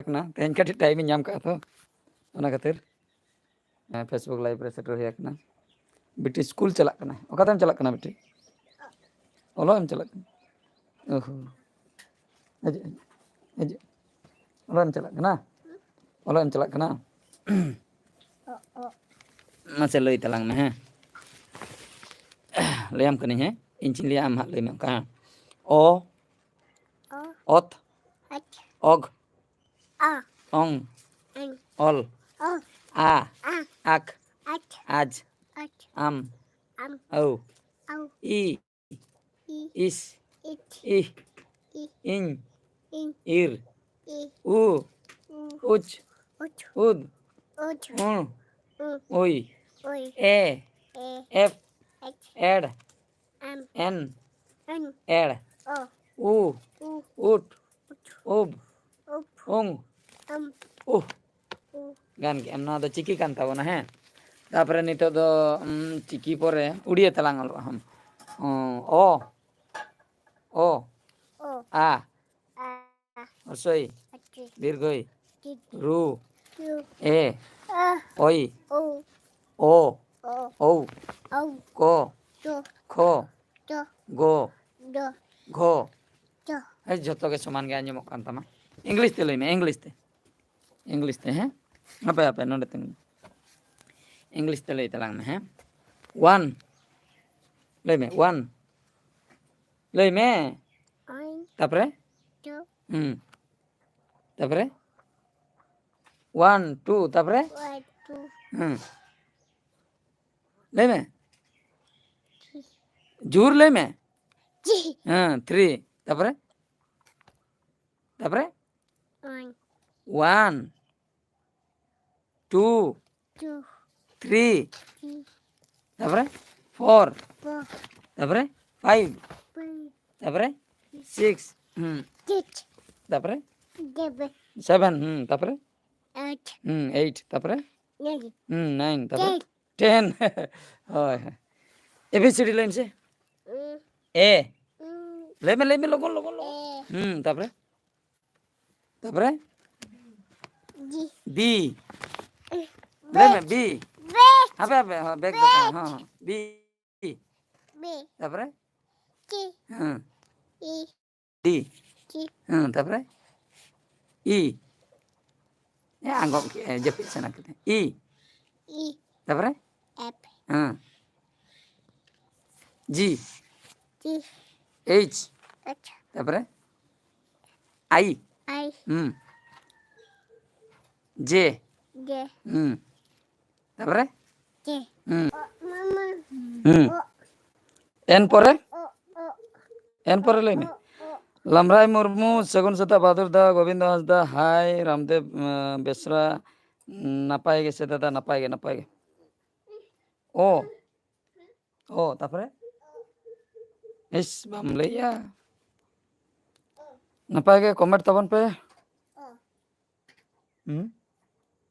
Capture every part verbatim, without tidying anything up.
ᱠᱟᱱᱟ, ᱛᱮᱦᱮᱧ ᱠᱟᱹᱴᱤᱡ ᱴᱟᱭᱤᱢ ᱤᱧ ᱧᱟᱢ ᱠᱟᱜᱼᱟ ᱛᱚ, ᱚᱱᱟ ᱠᱷᱟᱹᱛᱤᱨ᱾ ᱦᱮᱸ, Facebook live ᱨᱮ ᱥᱮᱴᱮᱨ ᱦᱩᱭ ᱟᱠᱟᱱᱟ᱾ ᱵᱤᱴᱤ ᱥᱠᱩᱞ ᱪᱟᱞᱟᱜ ᱠᱟᱱᱟᱭ᱾ ᱚᱠᱟᱛᱮᱢ ᱪᱟᱞᱟᱜ ᱠᱟᱱᱟ ᱵᱤᱴᱤ? ᱚᱞᱚᱜ ᱮᱢ ᱪᱟᱞᱟᱜ ᱠᱟᱱᱟ? ᱚᱦᱚ᱾ ᱦᱤᱡᱩᱜ, ᱦᱤᱡᱩᱜ᱾ ᱚᱞᱚᱜ ᱮᱢ ᱪᱟᱞᱟᱜ ᱠᱟᱱᱟ? ᱚᱞᱚᱜ ᱮᱢ ᱪᱟᱞᱟᱜ ᱠᱟᱱᱟ? ᱢᱟᱥᱮ ᱞᱟᱹᱭ ᱛᱟᱞᱟᱝ ᱢᱮ, ᱦᱮᱸ᱾ ᱞᱟᱹᱭᱟᱢ ᱠᱟᱹᱱᱟᱹᱧ, ᱦᱮᱸ᱾ ᱤᱧ ᱪᱮᱫ ᱤᱧ ᱞᱟᱹᱭᱟ, ᱟᱢ ᱦᱟᱸᱜ ᱞᱟᱹᱭ ᱢᱮ ᱚᱱᱠᱟ, ᱦᱮᱸ᱾ ᱚ, ᱚ, ᱚᱛ, ᱟᱪ, ᱚᱜᱽ, ᱟ, ᱚᱝ, ᱟᱝ, ᱚᱞ, ᱚ, ᱟ, ᱟ, ᱟᱠ, ᱟᱪ, ᱟᱡ, ᱟᱪ, ᱟᱢ, ᱟᱢ, ᱟᱹᱣ, ᱟᱣ, ᱤ, ᱤ, ᱤᱥ, ᱤᱪ, ᱤᱦ, ᱤ, ᱤᱧ, ᱤᱧ, ᱤᱨ, ᱤ, ᱩ, ᱩ, ᱩᱪ, ᱩᱪ, ᱩᱫ, ᱩᱪ, ᱩᱸ, ᱩ, ᱩᱭ, ᱩᱭ, ᱮ, ᱮ, ᱮᱯ, ᱮᱪ, ᱮᱲ, ᱮᱢ, ᱮᱱ, ᱮᱱ, ᱮᱲ, ᱚ, ᱩ, ᱩ, ᱩᱴ, ᱩᱴ, ᱩᱵ, ᱩᱵ, ᱩᱝ, ᱩᱢ, ᱩᱦ᱾ ᱩ᱾ ᱜᱟᱱ ᱠᱮᱜᱼᱟᱢ, ᱱᱚᱣᱟ ᱫᱚ ᱪᱤᱠᱤ ᱠᱟᱱ ᱛᱟᱵᱚᱱᱟ, ᱦᱮᱸ᱾ ᱛᱟᱯᱚᱨᱮ ᱱᱤᱛᱚᱜ ᱫᱚ, ᱩᱢ, ᱪᱤᱠᱤ ᱯᱚᱨᱮ ᱩᱲᱤᱭᱟᱹ ᱛᱮᱞᱟᱝ ᱚᱞᱚᱜᱼᱟ, ᱦᱩᱸ᱾ ᱚ, ᱚ, ᱚ, ᱚ, ᱟ, ᱟ, ᱦᱨᱚᱥᱣᱚ ᱤ, ᱟᱪᱪᱷᱟ, ᱫᱤᱨᱜᱷᱚ ᱤ, ᱴᱷᱤᱠ, ᱨᱩ, ᱨᱩ, ᱮ, ᱟ, ᱚᱭ, ᱳ, ᱳ, ᱳ, ᱳ, ᱳ, ᱠᱚ, ᱠᱚ, ᱠᱷᱚ, ᱠᱷᱚ, ᱜᱚ, ᱜᱚ, ᱜᱷᱚ᱾ ᱪᱚ᱾ ᱦᱮᱸ, ᱡᱷᱚᱛᱚ ᱜᱮ ᱥᱚᱢᱟᱱ ᱜᱮ ᱟᱸᱡᱚᱢᱚᱜ ᱠᱟᱱ ᱛᱟᱢᱟ᱾ ᱤᱝᱞᱤᱥ ᱛᱮ ᱞᱟᱹᱭ ᱢᱮ, ᱤᱝᱞᱤᱥ ᱛᱮ᱾ ᱤᱝᱞᱤᱥ ᱛᱮ, ᱦᱮᱸ? ᱦᱟᱯᱮ, ᱦᱟᱯᱮ, ᱱᱚᱰᱮ ᱛᱤᱸᱜᱩ᱾ ᱤᱝᱞᱤᱥ ᱛᱮ ᱞᱟᱹᱭ ᱛᱟᱞᱟᱝ ᱢᱮ, ᱦᱮᱸ? ᱚᱣᱟᱱ᱾ ᱞᱟᱹᱭ ᱢᱮ, ᱚᱣᱟᱱ᱾ ᱞᱟᱹᱭ ᱢᱮ᱾ ᱚᱣᱟᱱ᱾ ᱛᱟᱯᱚᱨᱮ? ᱴᱩ᱾ ᱦᱩᱸ᱾ ᱛᱟᱯᱚᱨᱮ? ᱚᱣᱟᱱ, ᱴᱩ, ᱛᱟᱯᱚᱨᱮ? One, two. ᱦᱩᱸ᱾ ᱞᱟᱹᱭ ᱢᱮ᱾ ᱛᱷᱨᱤ᱾ ᱡᱳᱨ ᱞᱟᱹᱭ ᱢᱮ᱾ ᱛᱷᱨᱤ᱾ ᱦᱮᱸ, ᱛᱷᱨᱤ᱾ ᱛᱟᱯᱚᱨᱮ? ᱛᱟᱯᱚᱨᱮ? One. One. Two. Two. Three. Three. ᱛᱟᱯᱚᱨᱮ? ᱯᱷᱳᱨ᱾ ᱯᱷᱳᱨ᱾ ᱛᱟᱯᱚᱨᱮ? ᱯᱷᱟᱭᱤᱵᱷ᱾ ᱯᱷᱟᱭᱤᱵᱷ᱾ ᱛᱟᱯᱚᱨᱮ? ᱥᱤᱠᱥ᱾ ᱦᱩᱸ᱾ ᱥᱤᱠᱥ᱾ ᱛᱟᱯᱚᱨᱮ? ᱥᱮᱵᱷᱮᱱ᱾ ᱥᱮᱵᱷᱮᱱ᱾ ᱦᱩᱸ, ᱛᱟᱯᱚᱨᱮ? ᱮᱭᱤᱴ᱾ ᱦᱩᱸ, ᱮᱭᱤᱴ᱾ ᱛᱟᱯᱚᱨᱮ? ᱱᱟᱭᱤᱱ᱾ ᱦᱩᱸ, ᱱᱟᱭᱤᱱ᱾ ᱛᱟᱯᱚᱨᱮ? ᱴᱮᱱ᱾ ᱴᱮᱱ᱾ ᱦᱳᱭ, ᱦᱳᱭ᱾ ᱮ ᱵᱤ ᱥᱤ ᱰᱤ ᱞᱟᱹᱭ ᱢᱮᱥᱮ᱾ ᱩᱸ᱾ ᱮ᱾ ᱩᱸ᱾ ᱞᱟᱹᱭ ᱢᱮ, ᱞᱟᱹᱭ ᱢᱮ, ᱞᱚᱜᱚᱱ, ᱞᱚᱜᱚᱱ, ᱞᱚᱜᱚᱱ᱾ ᱮ᱾ ᱦᱩᱸ, ᱛᱟᱯᱚᱨᱮ? ᱛᱟᱯᱚᱨᱮ? ᱡᱤ᱾ ᱵᱤ᱾ ᱞᱟᱹᱭ ᱢᱮ, ᱵᱮᱪ᱾ ᱵᱤ᱾ ᱵᱮᱪ᱾ ᱦᱟᱯᱮ, ᱦᱟᱯᱮ, ᱦᱚᱸ, ᱵᱮᱜᱽ ᱫᱚ ᱛᱟᱦᱮᱸ, ᱵᱮᱪ᱾ ᱦᱚᱸ, ᱦᱚᱸ, ᱵᱤ᱾ ᱵᱤ᱾ ᱛᱟᱯᱚᱨᱮ? ᱪᱤ᱾ ᱦᱮᱸ᱾ ᱤ᱾ ᱰᱤ᱾ ᱪᱤ᱾ ᱦᱮᱸ, ᱛᱟᱯᱚᱨᱮ? ᱤ᱾ ᱮ, ᱟᱸᱜᱚᱵ ᱠᱮᱫᱼᱟᱭ, ᱡᱟᱹᱯᱤᱫ ᱥᱟᱱᱟ ᱠᱮᱫᱮ᱾ ᱤ᱾ ᱤ᱾ ᱛᱟᱯᱚᱨᱮ? ᱮᱯ᱾ ᱦᱮᱸ᱾ ᱡᱤ᱾ ᱡᱤ᱾ ᱮᱭᱤᱪ᱾ ᱟᱪᱪᱷᱟ᱾ ᱛᱟᱯᱚᱨᱮ? ᱟᱭ᱾ ᱟᱭ᱾ ᱦᱩᱸ᱾ ᱡᱮ᱾ ᱡᱮ᱾ ᱦᱩᱸ᱾ ᱛᱟᱯᱚᱨᱮ? ᱡᱮ᱾ ᱦᱩᱸ᱾ ᱚ, ᱢᱟᱢᱟ᱾ ᱦᱩᱸ᱾ ᱚ᱾ ᱮᱱ ᱯᱚᱨᱮ? ᱚ, ᱚ᱾ ᱮᱱ ᱯᱚᱨᱮ ᱞᱟᱹᱭ ᱢᱮ᱾ ᱚ, ᱚ᱾ ᱞᱟᱢᱨᱟᱭ ᱢᱩᱨᱢᱩ, ᱥᱟᱹᱜᱩᱱ ᱥᱮᱛᱟᱜ ᱵᱟᱦᱟᱫᱩᱨ ᱫᱟ, ᱜᱳᱵᱤᱱᱫᱚ ᱦᱟᱸᱥᱫᱟ, ᱦᱟᱭ, ᱨᱟᱢᱫᱮᱵ, ᱮᱸ, ᱵᱮᱥᱨᱟ, ᱱᱟᱯᱟᱭ ᱜᱮ ᱥᱮ ᱫᱟᱫᱟ, ᱱᱟᱯᱟᱭ ᱜᱮ, ᱱᱟᱯᱟᱭ ᱜᱮ᱾ ᱚ᱾ ᱚ, ᱛᱟᱯᱚᱨᱮ? ᱤᱥ, ᱵᱟᱢ ᱞᱟᱹᱭᱮᱜᱼᱟ᱾ ᱱᱟᱯᱟᱭ ᱜᱮ comment ᱛᱟᱵᱚᱱ ᱯᱮ᱾ ᱦᱩᱸ?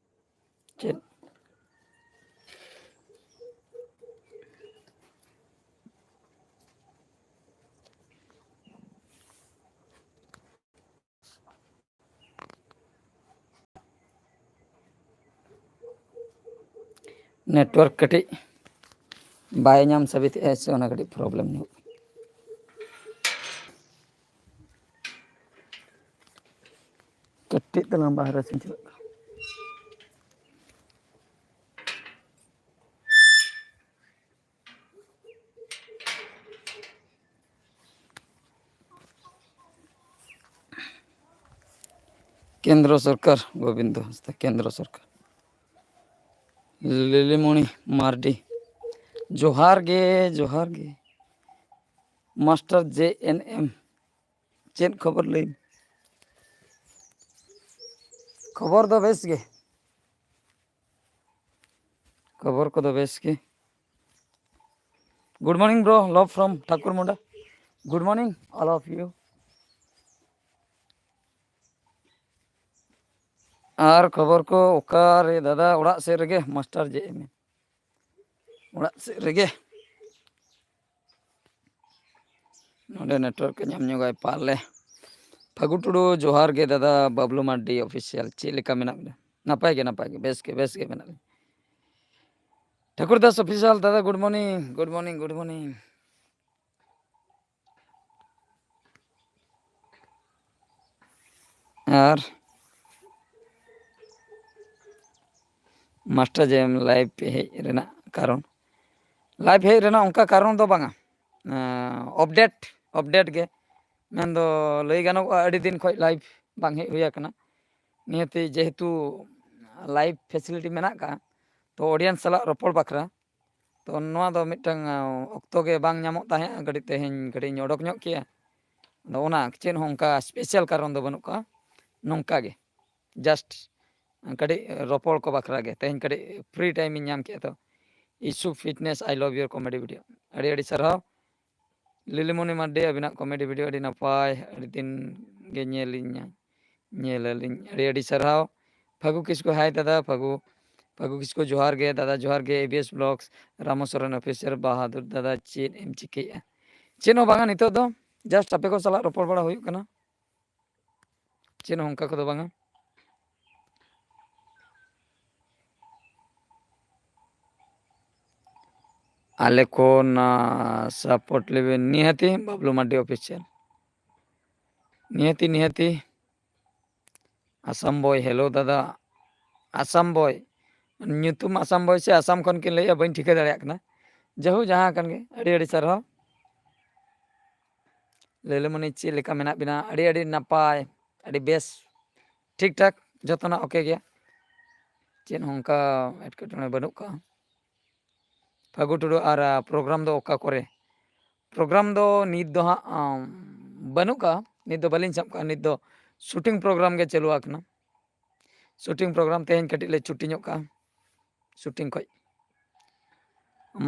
ᱪᱮᱫ? Network ᱠᱟᱹᱴᱤᱡ ᱵᱟᱭ ᱧᱟᱢ ᱥᱟᱹᱵᱤᱛᱮᱜᱼᱟ ᱥᱮ, ᱚᱱᱟ ᱠᱟᱹᱴᱤᱡ problem ᱧᱚᱜ᱾ ᱠᱟᱹᱴᱤᱡ ᱛᱟᱞᱟᱝ ᱵᱟᱦᱨᱮ ᱥᱮᱧ ᱪᱟᱞᱟᱜ ᱠᱟᱱᱟ᱾ ᱠᱮᱱᱫᱨᱚ ᱥᱚᱨᱠᱟᱨ, ᱜᱳᱵᱤᱱᱫᱚ ᱦᱟᱸᱥᱫᱟ, ᱠᱮᱱᱫᱨᱚ ᱥᱚᱨᱠᱟᱨ᱾ ᱞᱤᱞᱤᱢᱚᱬᱤ ᱢᱟᱨᱰᱤ, ᱡᱚᱦᱟᱨ ᱜᱮ, ᱡᱚᱦᱟᱨ ᱜᱮ᱾ ᱢᱟᱥᱴᱟᱨ ᱡᱮ ᱮᱱ ᱮᱢ, ᱪᱮᱫ ᱠᱷᱚᱵᱚᱨ ᱞᱟᱹᱭ ᱢᱮ? ᱠᱷᱚᱵᱚᱨ ᱫᱚ ᱵᱮᱥ ᱜᱮ᱾ ᱠᱷᱚᱵᱚᱨ ᱠᱚᱫᱚ ᱵᱮᱥ ᱜᱮ᱾ Good morning, bro. Love from Thakur Munda. Good morning, all of you. ᱟᱨ ᱠᱷᱚᱵᱚᱨ ᱠᱚ ᱚᱠᱟᱨᱮ ᱫᱟᱫᱟ? ᱚᱲᱟᱜ ᱥᱮᱫ ᱨᱮᱜᱮ ᱢᱟᱥᱴᱟᱨ ᱡᱮ ᱮᱢ ᱮ᱾ ᱚᱲᱟᱜ ᱥᱮᱫ ᱨᱮᱜᱮ᱾ ᱱᱚᱰᱮ network ᱮ ᱧᱟᱢ ᱧᱚᱜᱟᱭ ᱯᱟᱞᱮ᱾ ᱯᱷᱟᱹᱜᱩ ᱴᱩᱰᱩ, ᱡᱚᱦᱟᱨ ᱜᱮ ᱫᱟᱫᱟ᱾ ᱵᱟᱵᱞᱩ ᱢᱟᱨᱰᱤ ᱚᱯᱷᱤᱥᱤᱭᱟᱞ, ᱪᱮᱫ ᱞᱮᱠᱟ ᱢᱮᱱᱟᱜ ᱵᱤᱱᱟ? ᱱᱟᱯᱟᱭ ᱜᱮ, ᱱᱟᱯᱟᱭ ᱜᱮ, ᱵᱮᱥ ᱜᱮ, ᱵᱮᱥ ᱜᱮ ᱢᱮᱱᱟᱜ ᱞᱤᱧᱟ᱾ ᱴᱷᱟᱹᱠᱩᱨ ᱫᱟᱥ ᱚᱯᱷᱤᱥᱤᱭᱟᱞ ᱫᱟᱫᱟ, good morning, good morning, good morning. ᱟᱨ ᱢᱟᱥᱴᱟᱨ ᱡᱮ ᱮᱢ ᱞᱟᱭᱤᱵᱷ ᱦᱮᱡ ᱨᱮᱱᱟᱜ ᱠᱟᱨᱚᱱ, ᱞᱟᱭᱤᱵᱷ ᱦᱮᱡ ᱨᱮᱱᱟᱜ ᱚᱱᱠᱟ ᱠᱟᱨᱚᱱ ᱫᱚ ᱵᱟᱝᱟ, ᱟᱯᱰᱮᱴ, ᱟᱯᱰᱮᱴ ᱜᱮ᱾ ᱢᱮᱱᱫᱚ ᱞᱟᱹᱭ ᱜᱟᱱᱚᱜᱼᱟ, ᱟᱹᱰᱤ ᱫᱤᱱ ᱠᱷᱚᱱ ᱞᱟᱭᱤᱵᱷ ᱵᱟᱝ ᱦᱮᱡ ᱦᱩᱭ ᱟᱠᱟᱱᱟ᱾ ᱱᱤᱦᱟᱹᱛᱤ ᱡᱮᱦᱮᱛᱩ ᱞᱟᱭᱤᱵᱷ ᱯᱷᱮᱥᱤᱞᱤᱴᱤ ᱢᱮᱱᱟᱜ ᱟᱠᱟᱫᱼᱟ, ᱛᱚ ᱚᱰᱤᱭᱮᱱᱥ ᱥᱟᱞᱟᱜ ᱨᱚᱯᱚᱲ ᱵᱟᱠᱷᱨᱟ, ᱛᱚ ᱱᱚᱣᱟ ᱫᱚ ᱢᱤᱫᱴᱟᱝ, ᱟ, ᱚᱠᱛᱚ ᱜᱮ ᱵᱟᱝ ᱧᱟᱢᱚᱜ ᱛᱟᱦᱮᱸᱫ, ᱠᱟᱹᱴᱤᱡ ᱛᱮᱦᱮᱧ ᱠᱟᱹᱴᱤᱡ ᱤᱧ ᱚᱰᱚᱠ ᱧᱚᱜ ᱠᱮᱜᱼᱟ᱾ ᱟᱫᱚ ᱚᱱᱟ ᱪᱮᱫ ᱦᱚᱸ ᱚᱱᱠᱟ ᱥᱯᱮᱥᱟᱞ ᱠᱟᱨᱚᱱ ᱫᱚ ᱵᱟᱹᱱᱩᱜ ᱠᱚᱣᱟ, ᱱᱚᱝᱠᱟ ᱜᱮ ᱡᱟᱥᱴ ᱠᱟᱹᱴᱤᱡ ᱨᱚᱯᱚᱲ ᱠᱚ ᱵᱟᱠᱷᱨᱟ ᱜᱮ᱾ ᱛᱮᱦᱮᱧ ᱠᱟᱹᱴᱤᱡ ᱯᱷᱨᱤ ᱴᱟᱭᱤᱢ ᱤᱧ ᱧᱟᱢ ᱠᱮᱜᱼᱟ, ᱛᱚ ᱤᱥᱩ fitness, I love your comedy video, ᱟᱹᱰᱤ ᱟᱹᱰᱤ ᱥᱟᱨᱦᱟᱣ᱾ ᱞᱤᱞᱤᱢᱚᱱᱤ ᱢᱟᱨᱰᱤ, ᱟᱹᱵᱤᱱᱟᱜ ᱠᱚᱢᱮᱰᱤ ᱵᱷᱤᱰᱤᱭᱳ ᱟᱹᱰᱤ ᱱᱟᱯᱟᱭ, ᱟᱹᱰᱤ ᱫᱤᱱ ᱜᱮ ᱧᱮᱞᱤᱧ, ᱧᱮᱞᱟᱞᱤᱧ, ᱟᱹᱰᱤ ᱟᱹᱰᱤ ᱥᱟᱨᱦᱟᱣ᱾ ᱯᱷᱟᱹᱜᱩ ᱠᱤᱥᱠᱩ, ᱦᱟᱭ ᱫᱟᱫᱟ᱾ ᱯᱷᱟᱹᱜᱩ, ᱯᱷᱟᱹᱜᱩ ᱠᱤᱥᱠᱩ, ᱡᱚᱦᱟᱨ ᱜᱮ ᱫᱟᱫᱟ, ᱡᱚᱦᱟᱨ ᱜᱮ᱾ A B S blogs, Ramo Soren official, Bahadur ᱫᱟᱫᱟ, ᱪᱮᱫ ᱮᱢ ᱪᱤᱠᱟᱹᱭᱮᱫᱼᱟ? ᱪᱮᱫ ᱦᱚᱸ ᱵᱟᱝᱟ, ᱱᱤᱛᱚᱜ ᱫᱚ ᱡᱟᱥᱴ ᱟᱯᱮ ᱠᱚ ᱥᱟᱞᱟᱜ ᱨᱚᱯᱚᱲ ᱵᱟᱲᱟ ᱦᱩᱭᱩᱜ ᱠᱟᱱᱟ, ᱪᱮᱫ ᱦᱚᱸ ᱚᱱᱠᱟ ᱠᱚᱫᱚ ᱵᱟᱝᱟ᱾ ᱟᱞᱮ ᱠᱚ ᱱᱟ ᱥᱟᱯᱳᱨᱴ ᱞᱮᱵᱮᱱ ᱱᱤᱦᱟᱹᱛᱤ, ᱵᱟᱵᱞᱩ ᱢᱟᱨᱰᱤ ᱚᱯᱷᱤᱥᱤᱭᱟᱞ᱾ ᱱᱤᱦᱟᱹᱛᱤ, ᱱᱤᱦᱟᱹᱛᱤ᱾ ᱟᱥᱟᱢ ᱵᱚᱭ, ᱦᱮᱞᱳ ᱫᱟᱫᱟ᱾ ᱟᱥᱟᱢ ᱵᱚᱭ, ᱧᱩᱛᱩᱢ ᱟᱥᱟᱢ ᱵᱚᱭ ᱥᱮ ᱟᱥᱟᱢ ᱠᱷᱚᱱ ᱠᱤᱱ ᱞᱟᱹᱭᱮᱜᱼᱟ, ᱵᱟᱹᱧ ᱴᱷᱤᱠᱟᱹ ᱫᱟᱲᱮᱭᱟᱜ ᱠᱟᱱᱟ᱾ ᱡᱟᱦᱳ, ᱡᱟᱦᱟᱸ ᱠᱟᱱ ᱜᱮ, ᱟᱹᱰᱤ ᱟᱹᱰᱤ ᱥᱟᱨᱦᱟᱣ᱾ ᱞᱤᱞᱤᱢᱚᱱᱤ, ᱪᱮᱫ ᱞᱮᱠᱟ ᱢᱮᱱᱟᱜ ᱵᱤᱱᱟ? ᱟᱹᱰᱤ ᱟᱹᱰᱤ ᱱᱟᱯᱟᱭ, ᱟᱹᱰᱤ ᱵᱮᱥ, ᱴᱷᱤᱠ ᱴᱷᱟᱠ, ᱡᱚᱛᱚᱱᱟᱜ ᱳᱠᱮ ᱜᱮᱭᱟ, ᱪᱮᱫ ᱦᱚᱸ ᱚᱱᱠᱟ ᱮᱴᱠᱮᱴᱚᱬᱮ ᱵᱟᱹᱱᱩᱜ ᱠᱟᱜᱼᱟ᱾ ᱯᱷᱟᱹᱜᱩ ᱴᱩᱰᱩ, ᱟᱨ, ᱟ, ᱯᱨᱳᱜᱨᱟᱢ ᱫᱚ ᱚᱠᱟ ᱠᱚᱨᱮ? ᱯᱨᱳᱜᱨᱟᱢ ᱫᱚ ᱱᱤᱛ ᱫᱚ ᱦᱟᱸᱜ, ᱟᱢ, ᱵᱟᱹᱱᱩᱜ ᱠᱟᱜᱼᱟ, ᱱᱤᱛ ᱫᱚ ᱵᱟᱹᱞᱤᱧ ᱥᱟᱵ ᱠᱟᱜᱼᱟ, ᱱᱤᱛ ᱫᱚ ᱥᱩᱴᱤᱝ ᱯᱨᱳᱜᱨᱟᱢ ᱜᱮ ᱪᱟᱹᱞᱩ ᱟᱠᱟᱱᱟ᱾ ᱥᱩᱴᱤᱝ ᱯᱨᱳᱜᱨᱟᱢ ᱛᱮᱦᱮᱧ ᱠᱟᱹᱴᱤᱡ ᱞᱮ ᱪᱷᱩᱴᱤ ᱧᱚᱜ ᱠᱟᱜᱼᱟ ᱥᱩᱴᱤᱝ ᱠᱷᱚᱡ᱾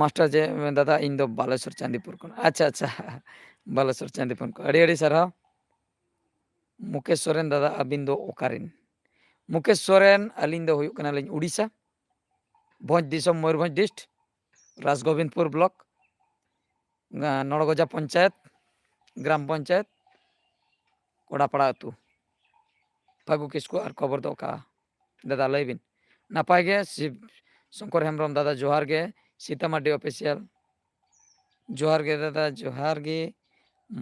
ᱢᱟᱥᱴᱟᱨ ᱡᱮ, ᱫᱟᱫᱟ, ᱤᱧ ᱫᱚ ᱵᱟᱞᱮᱥᱚᱨ ᱪᱟᱸᱫᱤᱯᱩᱨ ᱠᱷᱚᱱ᱾ ᱟᱪᱪᱷᱟ, ᱟᱪᱪᱷᱟ, ᱵᱟᱞᱮᱥᱚᱨ ᱪᱟᱸᱫᱤᱯᱩᱨ ᱠᱷᱚᱱ᱾ ᱟᱹᱰᱤ ᱟᱹᱰᱤ ᱥᱟᱨᱦᱟᱣ᱾ ᱢᱩᱠᱮᱥ ᱥᱚᱨᱮᱱ, ᱫᱟᱫᱟ, ᱟᱹᱵᱤᱱ ᱫᱚ ᱚᱠᱟᱨᱮᱱ? ᱢᱩᱠᱮᱥ ᱥᱚᱨᱮᱱ, ᱟᱹᱞᱤᱧ ᱫᱚ ᱦᱩᱭᱩᱜ ᱠᱟᱱᱟᱞᱤᱧ ᱩᱰᱤᱥᱟ, ᱵᱷᱚᱸᱡᱽ ᱫᱤᱥᱚᱢ, ᱢᱚᱭᱩᱨᱵᱷᱚᱸᱡᱽ ᱰᱤᱥᱴ, ᱨᱟᱡᱽᱜᱳᱵᱤᱱᱫᱽᱯᱩᱨ ᱵᱞᱚᱠ, ᱱᱚᱲᱜᱚᱡᱟ ᱯᱚᱧᱪᱟᱭᱮᱛ, ᱜᱨᱟᱢ ᱯᱚᱧᱪᱟᱭᱮᱛ, ᱠᱚᱲᱟᱯᱟᱲᱟ ᱟᱹᱛᱩ᱾ ᱯᱷᱟᱹᱜᱩ ᱠᱤᱥᱠᱩ, ᱟᱨ ᱠᱷᱚᱵᱚᱨ ᱫᱚ ᱚᱠᱟ? ᱫᱟᱫᱟ ᱞᱟᱹᱭ ᱵᱤᱱ᱾ ᱱᱟᱯᱟᱭ ᱜᱮ ᱥᱤᱵ ᱥᱚᱝᱠᱚᱨ ᱦᱮᱢᱵᱨᱚᱢ ᱫᱟᱫᱟ, ᱡᱚᱦᱟᱨ ᱜᱮ᱾ ᱥᱤᱛᱟᱢᱟᱨᱰᱤ ᱚᱯᱷᱤᱥᱤᱭᱟᱞ, ᱡᱚᱦᱟᱨ ᱜᱮ ᱫᱟᱫᱟ, ᱡᱚᱦᱟᱨ ᱜᱮ᱾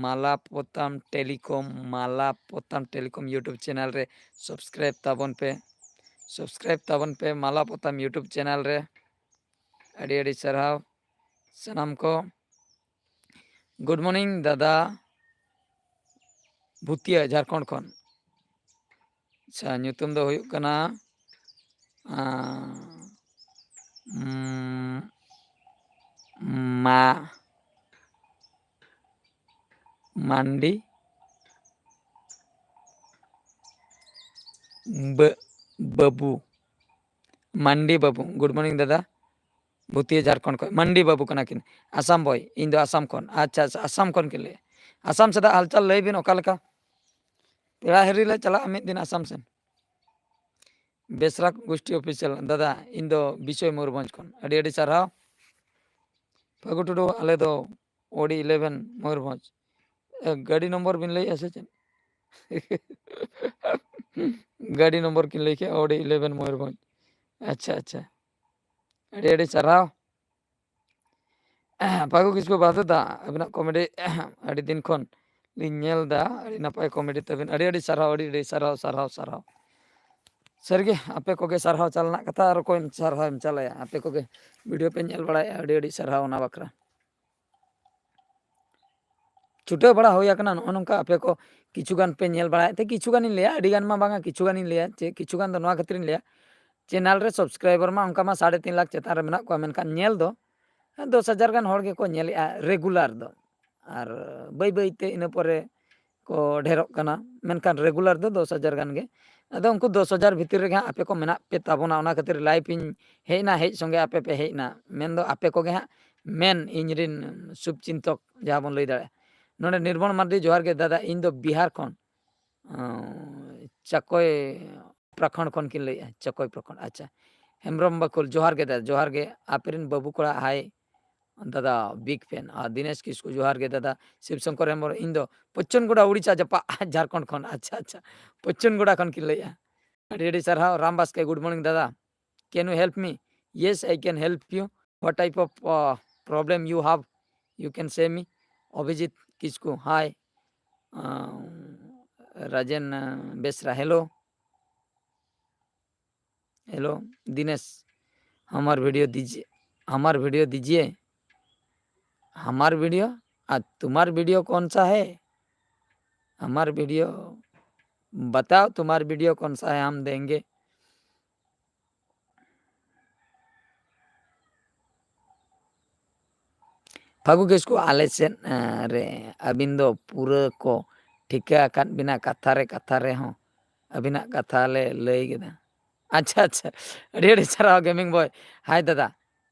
ᱢᱟᱞᱟ ᱯᱚᱛᱟᱢ ᱴᱮᱞᱤᱠᱚᱢ, ᱢᱟᱞᱟ ᱯᱚᱛᱟᱢ ᱴᱮᱞᱤᱠᱚᱢ YouTube ᱪᱮᱱᱮᱞ ᱨᱮ ᱥᱟᱵᱥᱠᱨᱟᱭᱤᱵ ᱛᱟᱵᱚᱱ ᱯᱮ, ᱥᱟᱵᱥᱠᱨᱟᱭᱤᱵ ᱛᱟᱵᱚᱱ ᱯᱮ ᱢᱟᱞᱟ ᱯᱚᱛᱟᱢ YouTube ᱪᱮᱱᱮᱞ ᱨᱮ᱾ ᱟᱹᱰᱤ ᱟᱹᱰᱤ ᱥᱟᱨᱦᱟᱣ ᱥᱟᱱᱟᱢ ᱠᱚ᱾ ᱜᱩᱰ ᱢᱚᱨᱱᱤᱝ ᱫᱟᱫᱟ, ᱵᱷᱩᱛᱤᱭᱟᱹ, ᱡᱷᱟᱲᱠᱷᱚᱸᱰ ᱠᱷᱚᱱ᱾ ᱟᱪᱪᱷᱟ, ᱧᱩᱛᱩᱢ ᱫᱚ ᱦᱩᱭᱩᱜ ᱠᱟᱱᱟ, ᱟᱸ, ᱩᱸ, ᱢᱟ-, ᱢᱟᱱᱰᱤ ᱵᱟᱹ-, ᱵᱟᱹᱵᱩ, ᱢᱟᱱᱰᱤ ᱵᱟᱹᱵᱩ᱾ ᱜᱩᱰ ᱢᱚᱨᱱᱤᱝ ᱫᱟᱫᱟ, ᱵᱷᱩᱛᱤᱭᱟᱹ, ᱡᱷᱟᱲᱠᱷᱚᱸᱰ ᱠᱷᱚᱱ᱾ ᱢᱟᱱᱰᱤ ᱵᱟᱹᱵᱩ ᱠᱟᱱᱟ ᱠᱤᱱ, ᱟᱥᱟᱢ ᱵᱚᱭ᱾ ᱤᱧ ᱫᱚ ᱟᱥᱟᱢ ᱠᱷᱚᱱ᱾ ᱟᱪᱪᱷᱟ, ᱟᱪᱪᱷᱟ, ᱟᱥᱟᱢ ᱠᱷᱚᱱ ᱠᱤᱱ ᱞᱟᱹᱭᱟ᱾ ᱟᱥᱟᱢ ᱥᱮᱫᱟᱜ ᱦᱟᱞᱪᱟᱞ ᱞᱟᱹᱭ ᱵᱤᱱ, ᱚᱠᱟ ᱞᱮᱠᱟ? ᱯᱮᱲᱟ ᱦᱤᱨᱤ ᱞᱮ ᱪᱟᱞᱟᱜᱼᱟ ᱢᱤᱫ ᱫᱤᱱ ᱟᱥᱟᱢ ᱥᱮᱱ᱾ ᱵᱮᱥᱨᱟ ᱜᱳᱥᱴᱤ ᱚᱯᱷᱤᱥᱤᱭᱟᱞ ᱫᱟᱫᱟ, ᱤᱧ ᱫᱚ ᱵᱤᱥᱚᱭ ᱢᱚᱭᱩᱨᱵᱷᱚᱸᱡᱽ ᱠᱷᱚᱱ᱾ ᱟᱹᱰᱤ ᱟᱹᱰᱤ ᱥᱟᱨᱦᱟᱣ᱾ ᱯᱷᱟᱹᱜᱩ ᱴᱩᱰᱩ, ᱟᱞᱮ ᱫᱚ ᱳᱰᱤ ᱤᱞᱮᱵᱷᱮᱱ ᱢᱚᱭᱩᱨᱵᱷᱚᱸᱡᱽ᱾ ᱮ, ᱜᱟᱹᱰᱤ ᱱᱚᱢᱵᱚᱨ ᱵᱤᱱ ᱞᱟᱹᱭᱮᱜᱼᱟ ᱥᱮ ᱪᱮᱫ? ᱜᱟᱹᱰᱤ ᱱᱚᱢᱵᱚᱨ ᱠᱤᱱ ᱞᱟᱹᱭ ᱠᱮᱜᱼᱟ, ᱳᱰᱤ ᱤᱞᱮᱵᱷᱮᱱ ᱢᱚᱭᱩᱨᱵᱷᱚᱸᱡᱽ᱾ ᱟᱪᱪᱷᱟ, ᱟᱪᱪᱷᱟ, ᱟᱹᱰᱤ ᱟᱹᱰᱤ ᱥᱟᱨᱦᱟᱣ᱾ ᱯᱷᱟᱹᱜᱩ ᱠᱤᱥᱠᱩ ᱵᱟᱫᱩ ᱫᱟ, ᱟᱹᱵᱤᱱᱟᱜ ᱠᱚᱢᱮᱰᱤ ᱟᱹᱰᱤ ᱫᱤᱱ ᱠᱷᱚᱱ ᱞᱤᱧ ᱧᱮᱞ ᱮᱫᱟ, ᱟᱹᱰᱤ ᱱᱟᱯᱟᱭ ᱠᱚᱢᱮᱰᱤ ᱛᱟᱹᱵᱤᱱ᱾ ᱟᱹᱰᱤ ᱟᱹᱰᱤ ᱥᱟᱨᱦᱟᱣ, ᱟᱹᱰᱤ ᱟᱹᱰᱤ ᱥᱟᱨᱦᱟᱣ, ᱥᱟᱨᱦᱟᱣ, ᱥᱟᱨᱦᱟᱣ᱾ ᱥᱟᱹᱨᱤᱜᱮ, ᱟᱯᱮ ᱠᱚᱜᱮ ᱥᱟᱨᱦᱟᱣ ᱪᱟᱞ ᱨᱮᱱᱟᱜ ᱠᱟᱛᱷᱟ, ᱟᱨ ᱚᱠᱚᱭ ᱥᱟᱨᱦᱟᱣ ᱮᱢ ᱪᱟᱞᱟᱭᱟ? ᱟᱯᱮ ᱠᱚᱜᱮ ᱵᱷᱤᱰᱤᱭᱳ ᱯᱮ ᱧᱮᱞ ᱵᱟᱲᱟᱭᱮᱫᱼᱟ, ᱟᱹᱰᱤ ᱟᱹᱰᱤ ᱥᱟᱨᱦᱟᱣ ᱚᱱᱟ ᱵᱟᱠᱷᱨᱟ᱾ ᱪᱷᱩᱴᱟᱹᱣ ᱵᱟᱲᱟ ᱦᱩᱭ ᱟᱠᱟᱱᱟ ᱱᱚᱜᱼᱚ ᱱᱚᱝᱠᱟ᱾ ᱟᱯᱮ ᱠᱚ ᱠᱤᱪᱷᱩ ᱜᱟᱱ ᱯᱮ ᱧᱮᱞ ᱵᱟᱲᱟᱭᱮᱫ ᱛᱮ, ᱠᱤᱪᱷᱩ ᱜᱟᱱᱤᱧ ᱞᱟᱹᱭᱟ, ᱟᱹᱰᱤ ᱜᱟᱱ ᱢᱟ ᱵᱟᱝᱟ, ᱠᱤᱪᱷᱩ ᱜᱟᱱᱤᱧ ᱞᱟᱹᱭᱟ᱾ ᱪᱮ ᱠᱤᱪᱷᱩ ᱜᱟᱱ ᱫᱚ ᱱᱚᱣᱟ ᱠᱷᱟᱹᱛᱤᱨᱤᱧ ᱞᱟᱹᱭᱟ, ᱪᱮᱱᱮᱞ ᱨᱮ ᱥᱟᱵᱥᱠᱨᱟᱭᱵᱟᱨ ᱢᱟ ᱚᱱᱠᱟ ᱢᱟ ᱥᱟᱲᱮ ᱛᱤᱱ ᱞᱟᱠᱷ ᱪᱮᱛᱟᱱ ᱨᱮ ᱢᱮᱱᱟᱜ ᱠᱚᱣᱟ, ᱢᱮᱱᱠᱷᱟᱱ ᱧᱮᱞ ᱫᱚ ᱫᱚᱥ ᱦᱟᱡᱟᱨ ᱜᱟᱱ ᱦᱚᱲ ᱜᱮᱠᱚ ᱧᱮᱞᱮᱜᱼᱟ ᱨᱮᱜᱩᱞᱟᱨ ᱫᱚ᱾ ᱟᱨ ᱵᱟᱹᱭ ᱵᱟᱹᱭ ᱛᱮ ᱤᱱᱟᱹ ᱯᱚᱨᱮ ᱠᱚ ᱰᱷᱮᱨᱚᱜ ᱠᱟᱱᱟ, ᱢᱮᱱᱠᱷᱟᱱ ᱨᱮᱜᱩᱞᱟᱨ ᱫᱚ ᱫᱚᱥ ᱦᱟᱡᱟᱨ ᱜᱟᱱ ᱜᱮ᱾ ᱟᱫᱚ ᱩᱱᱠᱩ ᱫᱚᱥ ᱦᱟᱡᱟᱨ ᱵᱷᱤᱛᱤᱨ ᱨᱮᱜᱮ ᱦᱟᱸᱜ ᱟᱯᱮ ᱠᱚ ᱢᱮᱱᱟᱜ ᱯᱮ ᱛᱟᱵᱚᱱᱟ, ᱚᱱᱟ ᱠᱷᱟᱹᱛᱤᱨ ᱞᱟᱭᱤᱵᱷ ᱤᱧ ᱦᱮᱡ ᱮᱱᱟ, ᱦᱮᱡ ᱥᱚᱸᱜᱮ ᱟᱯᱮ ᱯᱮ ᱦᱮᱡ ᱮᱱᱟ᱾ ᱢᱮᱱᱫᱚ ᱟᱯᱮ ᱠᱚᱜᱮ ᱦᱟᱸᱜ ᱢᱮᱱ ᱤᱧ ᱨᱤᱱ ᱥᱩᱵᱷ ᱪᱤᱱᱛᱚᱠ, ᱡᱟᱦᱟᱸ ᱵᱚᱱ ᱞᱟᱹᱭ ᱫᱟᱲᱮᱭᱟᱜᱼᱟ᱾ ᱱᱚᱰᱮ ᱱᱤᱨᱢᱚᱞ ᱢᱟᱨᱰᱤ, ᱡᱚᱦᱟᱨ ᱜᱮ ᱫᱟᱫᱟ, ᱤᱧ ᱫᱚ ᱵᱤᱦᱟᱨ ᱠᱷᱚᱱ, ᱚᱸ, ᱪᱟᱠᱚᱭ ᱯᱨᱚᱠᱷᱚᱸᱰ ᱠᱷᱚᱱ ᱠᱤᱱ ᱞᱟᱹᱭᱮᱜᱼᱟ, ᱪᱟᱠᱚᱭ ᱯᱨᱚᱠᱷᱚᱸᱰ᱾ ᱟᱪᱪᱷᱟ, ᱦᱮᱢᱵᱨᱚᱢ ᱵᱟᱠᱷᱳᱞ, ᱡᱚᱦᱟᱨ ᱜᱮ ᱫᱟᱫᱟ, ᱡᱚᱦᱟᱨ ᱜᱮ᱾ ᱟᱯᱮ ᱨᱤᱱ ᱵᱟᱹᱵᱩ ᱠᱚᱲᱟ ᱦᱟᱭ ᱫᱟᱫᱟ ᱵᱤᱜᱽ ᱯᱷᱮᱱ᱾ ᱟᱨ ᱫᱤᱱᱮᱥ ᱠᱤᱥᱠᱩ, ᱡᱚᱦᱟᱨ ᱜᱮ ᱫᱟᱫᱟ᱾ ᱥᱤᱵ ᱥᱚᱝᱠᱚᱨ ᱦᱮᱢᱵᱨᱚᱢ, ᱤᱧ ᱫᱚ ᱯᱚᱪᱪᱚᱱᱜᱚᱰᱟ ᱩᱲᱤᱥᱥᱟ ᱡᱟᱯᱟᱜ ᱡᱷᱟᱲᱠᱷᱚᱸᱰ ᱠᱷᱚᱱ᱾ ᱟᱪᱪᱷᱟ ᱟᱪᱪᱷᱟ, ᱯᱚᱪᱪᱚᱱᱜᱚᱰᱟ ᱠᱷᱚᱱ ᱠᱤᱱ ᱞᱟᱹᱭᱮᱜᱼᱟ᱾ ᱟᱹᱰᱤ ᱟᱹᱰᱤ ᱥᱟᱨᱦᱟᱣ᱾ ᱨᱟᱢ ᱵᱟᱥᱠᱮ, good morning ᱫᱟᱫᱟ, can you help me? Yes, I can help you. What type of uh, problem you have? You can say me. Abhijit Kisku, hi. Uh, Rajen uh, Besra, hello. Hello. Dinesh, हमार video दीजिए, हमार video दीजिए। हमार video? आज तुम्हार video कौन सा है? हमार वीडियो बताओ, तुम्हार वीडियो कौन सा है, हम देंगे। ᱯᱷᱟᱹᱜᱩ ᱠᱤᱥᱠᱩ, ᱟᱞᱮ ᱥᱮᱫ ᱨᱮ ᱟᱹᱵᱤᱱ ᱫᱚ ᱯᱩᱨᱟᱹ ᱠᱚ ᱴᱷᱤᱠᱟᱹ ᱟᱠᱟᱫ ᱵᱤᱱᱟ, ᱠᱟᱛᱷᱟ ᱨᱮ ᱠᱟᱛᱷᱟ ᱨᱮᱦᱚᱸ ᱟᱹᱵᱤᱱᱟᱜ ᱠᱟᱛᱷᱟ ᱞᱮ ᱞᱟᱹᱭ ᱠᱮᱫᱟ᱾ ᱟᱪᱪᱷᱟ ᱟᱪᱪᱷᱟ, ᱟᱹᱰᱤ ᱟᱹᱰᱤ ᱥᱟᱨᱦᱟᱣ ᱜᱮᱢᱤᱝ ᱵᱚᱭ᱾ ᱦᱟᱭ ᱫᱟᱫᱟ,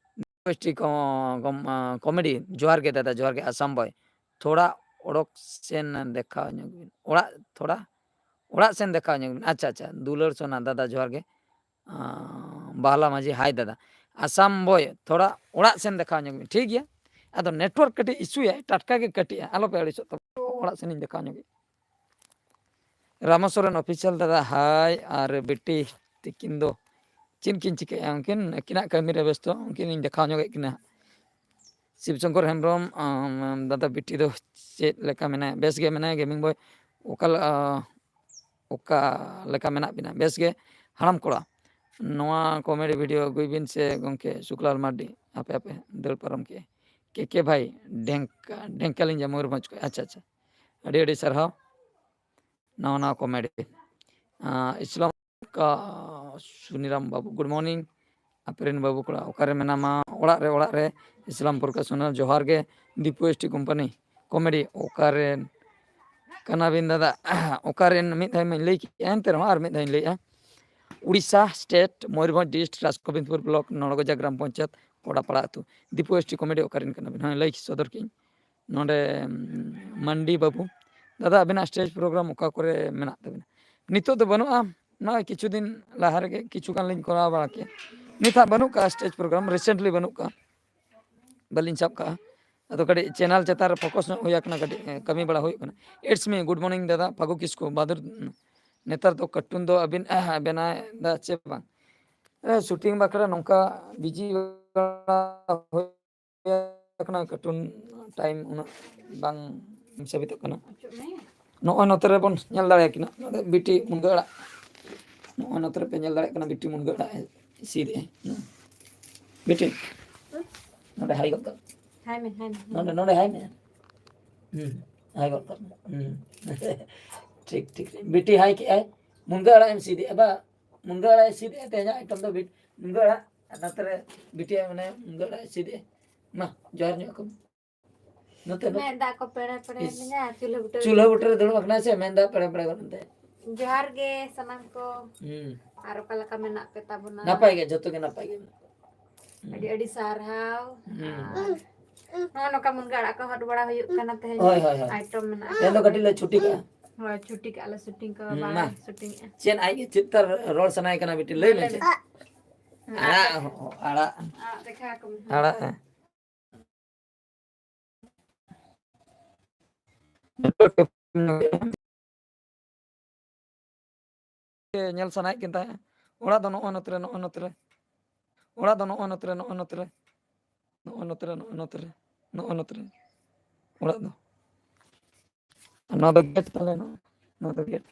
ᱜᱳᱥᱴᱤ ᱠᱚᱢᱮᱰᱤ, ᱡᱚᱦᱟᱨ ᱜᱮ ᱫᱟᱫᱟ, ᱡᱚᱦᱟᱨ ᱜᱮ ᱟᱥᱟᱢ ᱵᱚᱭ᱾ ᱛᱷᱚᱲᱟ ᱚᱲᱚᱠ ᱥᱮᱱ ᱫᱮᱠᱷᱟᱣ ᱧᱚᱜ ᱵᱤᱱ, ᱚᱲᱟᱜ ᱛᱷᱚᱲᱟ ᱚᱲᱟᱜ ᱥᱮᱱ ᱫᱮᱠᱷᱟᱣ ᱧᱚᱜ ᱵᱤᱱ᱾ ᱟᱪᱪᱷᱟ ᱟᱪᱪᱷᱟ, ᱫᱩᱞᱟᱹᱲ ᱥᱳᱱᱟ ᱫᱟᱫᱟ, ᱡᱚᱦᱟᱨ ᱜᱮ᱾ ᱵᱟᱦᱞᱟ ᱢᱟᱹᱡᱷᱤ, ᱦᱟᱭ ᱫᱟᱫᱟ᱾ ᱟᱥᱟᱢ ᱵᱚᱭ, ᱛᱷᱚᱲᱟ ᱚᱲᱟᱜ ᱥᱮᱱ ᱫᱮᱠᱷᱟᱣ ᱧᱚᱜ ᱵᱤᱱ, ᱴᱷᱤᱠ ᱜᱮᱭᱟ? ᱟᱫᱚ ᱱᱮᱴᱣᱟᱨᱠ ᱠᱟᱹᱴᱤᱡ ᱤᱥᱩᱭᱟᱭ, ᱴᱟᱴᱠᱟ ᱜᱮ ᱠᱟᱹᱴᱤᱡᱼᱟ, ᱟᱞᱚᱯᱮ ᱟᱹᱲᱤᱥᱚᱜ ᱛᱟᱵᱚᱱ᱾ ᱚᱲᱟᱜ ᱥᱮᱱᱤᱧ ᱫᱮᱠᱷᱟᱣ ᱧᱚᱜ ᱜᱮ᱾ ᱨᱟᱢᱟ ᱥᱚᱨᱮᱱ ᱚᱯᱷᱤᱥᱤᱭᱟᱞ ᱫᱟᱫᱟ, ᱦᱟᱭ᱾ ᱟᱨ ᱵᱤᱴᱤ ᱛᱤᱠᱤᱱ ᱫᱚ ᱪᱮᱫ ᱠᱤᱱ ᱪᱤᱠᱟᱹᱭᱟ? ᱩᱱᱠᱤᱱ ᱟᱹᱠᱤᱱᱟᱜ ᱠᱟᱹᱢᱤ ᱨᱮ ᱵᱮᱥᱛᱚ, ᱩᱱᱠᱤᱱ ᱤᱧ ᱫᱮᱠᱷᱟᱣ ᱧᱚᱜᱮᱫ ᱠᱤᱱᱟ᱾ ᱥᱤᱵ ᱥᱚᱝᱠᱚᱨ ᱦᱮᱢᱵᱨᱚᱢ, ᱟᱢ, ᱫᱟᱫᱟ ᱵᱤᱴᱤ ᱫᱚ ᱪᱮᱫ ᱞᱮᱠᱟ ᱢᱮᱱᱟᱭᱟ? ᱵᱮᱥ ᱜᱮ ᱢᱮᱱᱟᱭᱟ, ᱜᱮᱢᱤᱝ ᱵᱚᱭ᱾ ᱚᱠᱟ ᱞᱮ-, ᱚᱠᱟ ᱞᱮᱠᱟ ᱢᱮᱱᱟᱜ ᱵᱤᱱᱟ? ᱵᱮᱥ ᱜᱮ ᱦᱟᱲᱟᱢ ᱠᱚᱲᱟ? ᱱᱚᱣᱟ ᱠᱚᱢᱮᱰᱤ ᱵᱷᱤᱰᱤᱭᱳ ᱟᱹᱜᱩᱭ ᱵᱤᱱ ᱥᱮ ᱜᱚᱢᱠᱮ ᱥᱩᱠᱞᱟᱞ ᱢᱟᱨᱰᱤ, ᱟᱯᱮ ᱟᱯᱮ ᱫᱟᱹᱲ ᱯᱟᱨᱚᱢ ᱠᱮᱜᱼᱟ᱾ ᱠᱮ ᱠᱮ ᱵᱷᱟᱭ, ᱰᱷᱮᱝᱠᱟ, ᱰᱷᱮᱝᱠᱟᱞᱤᱧ ᱡᱟ ᱢᱚᱭᱩᱨᱵᱷᱚᱸᱡᱽ ᱠᱷᱚᱱ᱾ ᱟᱪᱪᱷᱟ ᱟᱪᱪᱷᱟ, ᱟᱹᱰᱤ ᱟᱹᱰᱤ ᱥᱟᱨᱦᱟᱣ᱾ ᱱᱟᱣᱟ ᱱᱟᱣᱟ ᱠᱚᱢᱮᱰᱤ᱾ ᱟᱸ, ᱤᱥᱞᱟᱢ ᱠᱟ-, ᱥᱩᱱᱤᱨᱟᱢ ᱵᱟᱹᱵᱩ, ᱜᱩᱰ ᱢᱚᱨᱱᱤᱝ᱾ ᱟᱯᱮ ᱨᱮᱱ ᱵᱟᱹᱵᱩ ᱠᱚᱲᱟ ᱚᱠᱟᱨᱮ ᱢᱮᱱᱟᱢᱟ? ᱚᱲᱟᱜ ᱨᱮ, ᱚᱲᱟᱜ ᱨᱮ᱾ ᱤᱥᱞᱟᱢᱯᱩᱨ ᱠᱟ ᱥᱩᱱᱟᱹᱨ, ᱡᱚᱦᱟᱨ ᱜᱮ᱾ ᱫᱤᱯᱩ ᱮᱥ ᱴᱤ ᱠᱳᱢᱯᱟᱱᱤ ᱠᱚᱢᱮᱰᱤ, ᱚᱠᱟᱨᱮᱱ ᱠᱟᱱᱟᱵᱤᱱ ᱫᱟᱫᱟ? ᱚᱠᱟᱨᱮᱱ ᱢᱤᱫ ᱫᱷᱟᱣ ᱢᱟᱧ ᱞᱟᱹᱭ ᱠᱮᱜᱼᱟ, ᱮᱱᱛᱮ ᱨᱮᱦᱚᱸ ᱟᱨ ᱢᱤᱫ ᱫᱷᱟᱣ ᱤᱧ ᱞᱟᱹᱭᱮᱜᱼᱟ᱾ Orissa state, Mayurbhanj district, Rajgobindpur block, Norgoja gram panchayat, Korapara ᱟᱹᱛᱩ᱾ ᱫᱤᱯᱩ ᱮᱥ ᱴᱤ ᱠᱚᱢᱮᱰᱤ ᱚᱠᱟᱨᱮᱱ ᱠᱟᱱᱟᱵᱤᱱ? ᱦᱮᱸ, ᱞᱟᱹᱭ ᱥᱚᱫᱚᱨ ᱠᱮᱜᱼᱟᱹᱧ᱾ ᱱᱚᱰᱮ, ᱩᱢ, ᱢᱟᱱᱰᱤ ᱵᱟᱹᱵᱩ, ᱫᱟᱫᱟ, ᱟᱵᱤᱱᱟᱜ ᱥᱴᱮᱡᱽ ᱯᱨᱳᱜᱨᱟᱢ ᱚᱠᱟ ᱠᱚᱨᱮ ᱢᱮᱱᱟᱜ ᱛᱟᱵᱤᱱᱟ? ᱱᱤᱛᱚᱜ ᱫᱚ ᱵᱟᱹᱱᱩᱜᱼᱟ, ᱱᱚᱜᱼᱚᱭ ᱠᱤᱪᱷᱩ ᱫᱤᱱ ᱞᱟᱦᱟ ᱨᱮᱜᱮ ᱠᱤᱪᱷᱩ ᱜᱟᱱ ᱞᱤᱧ ᱠᱚᱨᱟᱣ ᱵᱟᱲᱟ ᱠᱮᱜᱼᱟ᱾ ᱱᱤᱛ ᱦᱟᱸᱜ ᱵᱟᱹᱱᱩᱜ ᱠᱟᱜᱼᱟ ᱥᱴᱮᱡᱽ ᱯᱨᱳᱜᱨᱟᱢ, ᱨᱤᱥᱮᱱᱴᱞᱤ ᱵᱟᱹᱱᱩᱜ ᱠᱟᱜᱼᱟ᱾ ᱵᱟᱹᱞᱤᱧ ᱥᱟᱵ ᱠᱟᱜᱼᱟ᱾ ᱟᱫᱚ ᱠᱟᱹᱴᱤᱡ ᱪᱮᱱᱮᱞ ᱪᱮᱛᱟᱱ ᱨᱮ ᱯᱷᱳᱠᱟᱥ ᱧᱚᱜ ᱦᱩᱭ ᱟᱠᱟᱱᱟ, ᱠᱟᱹᱴᱤᱡ ᱠᱟᱹᱢᱤ ᱵᱟᱲᱟ ᱦᱩᱭᱩᱜ ᱠᱟᱱᱟ᱾ It's me, good morning ᱫᱟᱫᱟ ᱯᱷᱟᱹᱜᱩ ᱠᱤᱥᱠᱩ᱾ ᱵᱟᱫᱩᱨ, ᱱᱮᱛᱟᱨ ᱫᱚ ᱠᱟᱨᱴᱩᱱ ᱫᱚ ᱟᱹᱵᱤᱱ ᱵᱮᱱᱟᱣ ᱮᱫᱟ ᱪᱮ ᱵᱟᱝ? ᱥᱩᱴᱤᱝ ᱵᱟᱠᱷᱨᱟ ᱱᱚᱝᱠᱟ ᱵᱤᱡᱤ ᱵᱟᱲᱟ ᱦᱩᱭ ᱟᱠᱟᱱᱟ, ᱠᱟᱨᱴᱩᱱ ᱴᱟᱭᱤᱢ ᱩᱱᱟᱹᱜ ᱵᱟᱝ ᱥᱟᱵᱤᱛᱚᱜ ᱠᱟᱱᱟ᱾ ᱱᱚᱜᱼᱚᱭ ᱱᱚᱛᱮ ᱨᱮᱵᱚᱱ ᱧᱮᱞ ᱫᱟᱲᱮᱭᱟᱠᱤᱱᱟ, ᱱᱚᱰᱮ ᱵᱤᱴᱤ ᱢᱩᱱᱜᱟᱹ ᱟᱲᱟᱜ, ᱱᱚᱜᱼᱚᱭ ᱱᱚᱛᱮ ᱨᱮᱯᱮ ᱧᱮᱞ ᱫᱟᱲᱮᱭᱟᱜ ᱠᱟᱱᱟ, ᱵᱤᱴᱤ ᱢᱩᱱᱜᱟᱹ ᱟᱲᱟᱜ ᱮ ᱥᱤᱫ ᱮᱫᱼᱟᱭ᱾ ᱦᱩᱸ᱾ ᱵᱤᱴᱤ, ᱱᱚᱰᱮ ᱦᱟᱭ ᱜᱚᱫ ᱠᱟᱜ ᱢᱮ᱾ ᱦᱟᱭ ᱢᱮ, ᱦᱟᱭ ᱢᱮ, ᱦᱟᱭ ᱱᱚᱰᱮ, ᱢᱮ᱾ ᱱᱚᱰᱮ ᱦᱟᱭ ᱢᱮ᱾ ᱦᱩᱸ, ᱦᱟᱭ ᱜᱚᱫ ᱠᱟᱜ ᱢᱮ᱾ ᱦᱩᱸ᱾ ᱴᱷᱤᱠ, ᱴᱷᱤᱠ, ᱴᱷᱤᱠ᱾ ᱵᱤᱴᱤ ᱦᱟᱭ ᱠᱮᱜᱼᱟᱭ, ᱢᱩᱱᱜᱟᱹ ᱟᱲᱟᱜ ᱮᱢ ᱥᱤᱫ ᱮᱫᱼᱟ ᱵᱟ? ᱢᱩᱱᱜᱟᱹ ᱟᱲᱟᱜ ᱮ ᱥᱤᱫ ᱮᱫᱼᱟ, ᱛᱮᱦᱮᱧᱟᱜ ᱟᱭᱴᱮᱢ ᱫᱚ ᱵᱤᱴ-, ᱢᱩᱱᱜᱟᱹ ᱟᱲᱟᱜ, ᱟᱨ ᱱᱚᱛᱮ ᱨᱮ ᱵᱤᱴᱤᱭᱟᱜ ᱢᱟᱱᱮ ᱢᱩᱱᱜᱟᱹ ᱟᱲᱟᱜ ᱮ ᱥᱤᱫ ᱮᱫᱼᱟ᱾ ᱢᱟ, ᱡᱚᱦᱟᱨ ᱧᱚᱜ ᱠᱚᱢ᱾ ᱱᱚᱛᱮ ᱫᱚ ᱢᱮᱫ ᱫᱟᱜ ᱠᱚ ᱯᱮᱲᱮ ᱯᱮᱲᱮ ᱤᱥ᱾ ᱞᱤᱧᱟ, ᱪᱩᱞᱦᱟᱹ ᱵᱩᱴᱟᱹ ᱪᱩᱞᱦᱟᱹ ᱵᱩᱴᱟᱹ ᱨᱮ ᱫᱩᱲᱩᱵ ᱟᱠᱟᱱᱟᱭ ᱥᱮ, ᱢᱮᱱ ᱫᱟᱜ ᱯᱮᱲᱮ ᱯᱮᱲᱮ ᱜᱚᱫ ᱮᱱᱛᱮ᱾ ᱡᱚᱦᱟᱨ ᱜᱮ ᱥᱟᱱᱟᱢ ᱠᱚ᱾ ᱦᱩᱸ᱾ ᱟᱨ ᱚᱠᱟ ᱞᱮᱠᱟ ᱢᱮᱱᱟᱜ ᱯᱮ ᱛᱟᱵᱚᱱᱟ? ᱱᱟᱯᱟᱭ ᱜᱮ, ᱡᱚᱛᱚ ᱜᱮ ᱱᱟᱯᱟᱭ ᱜᱮ ᱢᱮᱱᱟᱜ ᱠᱚᱣᱟ᱾ ᱦᱩᱸ᱾ ᱟᱹᱰᱤ ᱟᱹᱰᱤ ᱥᱟᱨᱦᱟᱣ᱾ ᱦᱩᱸ᱾ ᱟᱨ ᱱᱚᱜᱼᱚ ᱱᱚᱝᱠᱟ ᱢᱩᱱᱜᱟᱹ ᱟᱲᱟᱜ ᱠᱚ ᱦᱚᱫ ᱵᱟᱲᱟ ᱦᱩᱭᱩᱜ ᱠᱟᱱᱟ ᱛᱮᱦᱮᱧ᱾ ᱦᱳᱭ, ᱦᱳᱭ, ᱦᱳᱭ᱾ ᱟᱭᱴᱮᱢ ᱢᱮᱱᱟᱜᱼᱟ᱾ ᱛᱮᱦᱮᱧ ᱫᱚ ᱠᱟᱹᱴᱤᱡ ᱞᱮ ᱪᱷᱩᱴᱤ ᱠᱟᱜᱼᱟ᱾ ᱦᱳᱭ, ᱪᱷᱩᱴᱤ ᱠᱟᱜᱼᱟ ᱞᱮ, ᱥᱩᱴᱤᱝ ᱠᱚ ᱦᱩᱸ, ᱵᱟᱭ ᱢᱟ᱾ ᱥᱩᱴᱤᱝ ᱮᱜᱼᱟ᱾ ᱪᱮᱫ ᱟᱡ ᱜᱮ ᱪᱮᱫ ᱛᱟᱨ ᱨᱚᱲ ᱥᱟᱱᱟᱭᱮ ᱠᱟᱱᱟ ᱵᱤᱴᱤ, ᱞᱟᱹᱭ ᱞᱟᱹᱭ ᱢᱮ ᱢᱮ᱾ ᱪᱮᱫ? ᱦᱩᱸ, ᱟᱲᱟᱜ, ᱟᱲᱟᱜ᱾ ᱟᱲᱟᱜ ᱫᱮᱠᱷᱟ ᱟᱠᱚ ᱢᱮ᱾ ᱟᱲᱟᱜ᱾ ᱧᱮᱞ ᱥᱟᱱᱟᱭᱮᱫ ᱠᱤᱱ ᱛᱟᱦᱮᱸᱫ᱾ ᱚᱲᱟᱜ ᱫᱚ ᱱᱚᱜᱼᱚ ᱱᱚᱛᱮ ᱨᱮ, ᱱᱚᱜᱼᱚ ᱱᱚᱛᱮ ᱨᱮ᱾ ᱚᱲᱟᱜ ᱫᱚ ᱱᱚᱜᱼᱚ ᱱᱚᱛᱮ ᱨᱮ, ᱱᱚᱜᱼᱚ ᱱᱚᱛᱮ ᱨᱮ᱾ ᱱᱚᱜᱼᱚ ᱱᱚᱛᱮ ᱨᱮ, ᱱᱚᱜᱼᱚ ᱱᱚᱛᱮ ᱨᱮ᱾ ᱱᱚᱜᱼᱚ ᱱᱚᱛᱮ ᱨᱮ᱾ ᱚᱲᱟᱜ ᱫᱚ᱾ ᱟᱨ ᱱᱚᱣᱟ ᱫᱚ ᱜᱮᱴ ᱛᱟᱞᱮ, ᱱᱚᱣᱟ, ᱱᱚᱣᱟ ᱫᱚ ᱜᱮᱴ᱾